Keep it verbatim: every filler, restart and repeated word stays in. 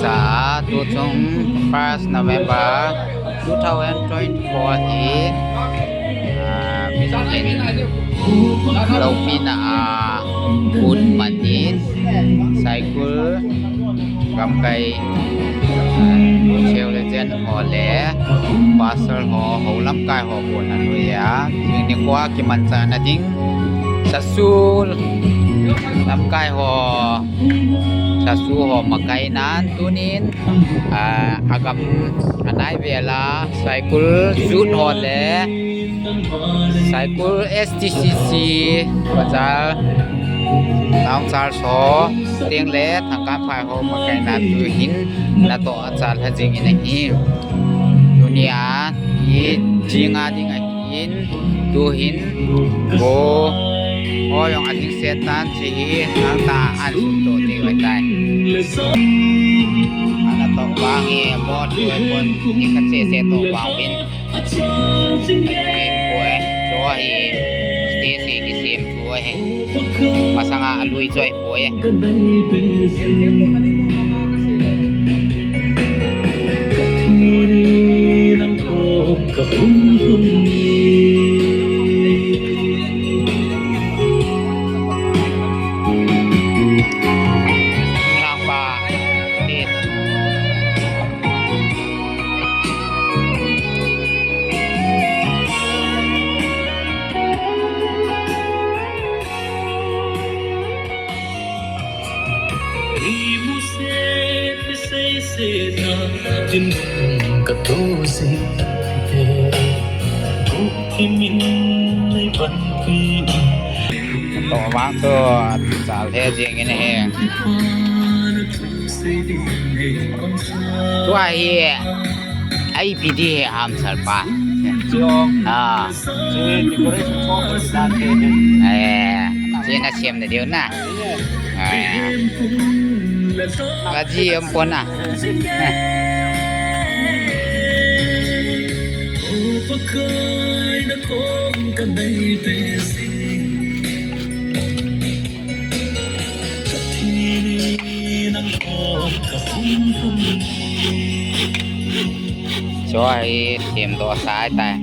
Cha, tuchung first November two thousand twenty-four hi, ah, min loupina a, ah, kun man in, Saikul gamkai, ah, Cheu le Jen ho le, Pastor ho, ho lamkai ho kun anui a, jing nikho a kimanchahna ding, Sasu lamkai ho, Sasu ho makai nan tunin, ah, agam anai vela, Saikul Youth ho le, Saikul S T C C, Bazar, Town Church ho, teng le, Thangkanphai ho makai nan tuhin, natoh achal ha jing in ahi. Tunia, i jinga ding ahi. In, tuhin, go. O jong ading setan chi hi, nang ta an sum to te vai tai. Ana to vang hi, bot, bot, bot, ni ka che se to vang in. Ko e, cho hi, stay se ki sem ko e. Masanga alui choi. Oi. To vang to, chal he jing in he. Tua hi, ai pi di he ham sal pa. Ah. Chi decoration ko ko dan te. Eh, chi na siam na diu na. Eh. Ka ji am pon na. Cho hi siam to sai tai.